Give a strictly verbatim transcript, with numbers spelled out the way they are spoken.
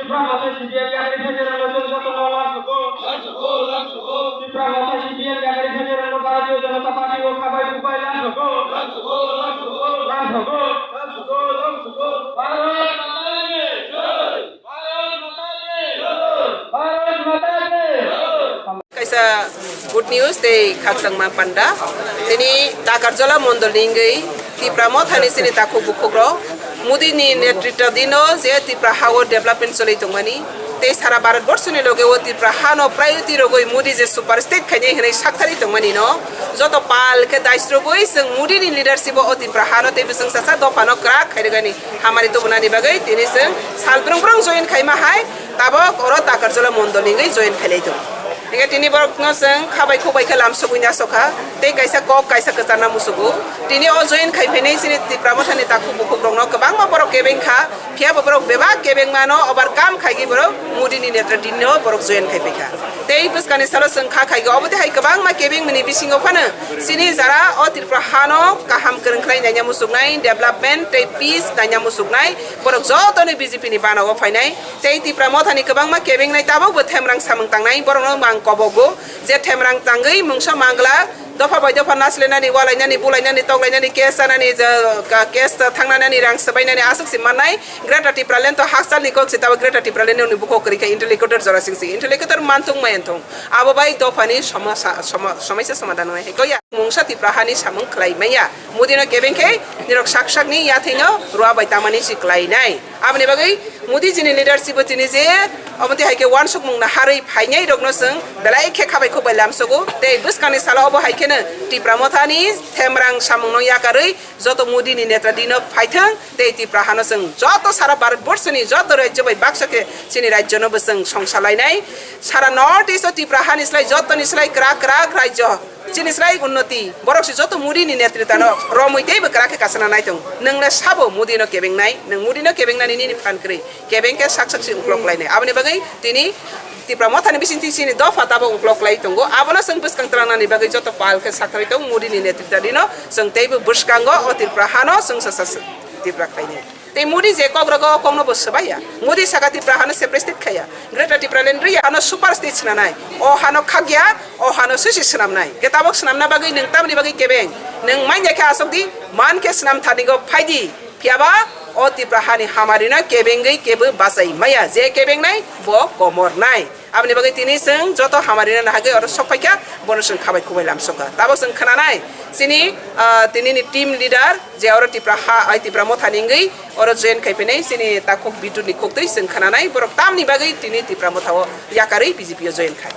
Tipra Motha C P M yakari phaijak rokno chwng jotono lamsogo. Tipra Motha C P M yakari phaijak rokno Bharatiya Janata Party o khabai kubai lamsogo. Lamsogo. Bharat Mata ki jai. Bharat Mata ki jai. Bharat Mata ki jai. Kaisa good news tei khakchangma panda. Tini Takarjala mondol ni wngwi Tipra Mothani chini takhuk bukhukrok Modi ni netritwa dino je Tipra hao development choli tongmani tei sara Bharat borsoni loge o Tipra hano priority rogwi Modi je super state khainai hwnwi sakthari tongmani no joto pal khe daisrogwi chwng Modi ni leadership o Tipra hano tei bwswng sasa dophano kwrak khairwgani hamari tubunani bagwi tini chwng sal brung brung join khaima hai tabok oro Takarjala mondol ni wngwi join khailai tongo. Hingke tini borokno chwng khabai khukbai khe lamsogwi nasokha, tei kaisa kok kaisa kwcharna musugo. Tini o join khai phainai chini Tipra Mothani takhuk bukhukrokno kwbangma borok kebeng kha, phiya bo borok bebak kebengmano overcome khaigwi borok Modi ni netritwno borok join khai phaikha. Tei bwskangni salo chwng kha khaigwi obo tei hai kwbangma kebengmani bisingo phano chini jara o Tripura hano kaham kwrwng khlai naina musuknai, development tei peace naina musuknai borok jotoni B J P ni bana o phainai. Tei Tipra Mothani kwbangma kebengnai tabokbo themrang samung tangnai, borokno mang kobogo je themrang tangwi mungsa mangla, dopha bai dopha naslenani, walainani, bulainani, toklainani, case chanani, je, ka-, case thangnani, rang swbainani aswk se mannai. Greater Tipraland to hakchalni kok se, tabok Greater Tipraland ni bukhuk kwrwi kha interlocutor jora singsi, interlocutor manthung mayanthung, abo bai dophani somosa, somo-, somaisa somadhan wngnai hai koya. Mungsa Tipra hani samung khlai maya, Modi no kebeng khe nirok sak sakni yathai no rua bai tamani si khlai nai. Aboni bagwi Modi jini leadership o tini je omo tei hai khe uansukmung naharwi phainai rokno chwng belai khe khabai khukbai lamsogo. Tei bwskangni salo obo hai kheno Tipra Mothani themrang samungno yakarwi joto Modi ni netritwno phaithwng tei Tipra hano chwng joto sara Bharat borsoni joto rajyo bai baksa khe chini rajyono bo chwng songsa lainai. Sara North East o Tipra hani slai jotoni slai kwrak kwrak rajyo. Chini slai unnoti, borok se joto Modi ni netritwno romwi teibo kwrak khe kasana nai tongo. Nwng le sabo Modi no kebengnai, nwng Modi no kebengnani nini phan kwrwi, kebeng khe sak sak se uklok lainai. Aboni bagwi tini Tipra Mothani bisingtwi chini dopha tabok uklok lai tongo. Abono chwng bwskang twlangnani bagwi joto pal khe sakharwi tongo Modi ni netritwno chwng teibo bwskango o Tripura hano chwng sa sa Tripura khlainai. Tei Modi je kok rogo o kokno bo swbaiya. Modi saka Tripura hano separate state khaya. Greater Tipraland riya hano super state swnamnai. O hano khakya, o hano sisi swnamnai. Khe tabok swnamna bagwi nwng tamni bagwi kebeng. Nwng manya khe asok di, man khe swnam thanigo phai di. Phiyaba o Tripura hani hamari no kebengwi kebo bachai maya. Je kebengnai bo komor nai. Aboni bagwi tini chwng joto hamari no nahagwi oro sok phaikha, bono chwng khabai khukbai lamsokha. Tabok chwng khwnanai chini, ah, tini ni team leader je oro Tipra ha, ai Tipra Mothani wngwi oro join khai phainai chini takhuk Bidu ni khuktwi chwng khwnanai borok tamni bagwi tini Tipra Motha o yakarwi B J P o join khai.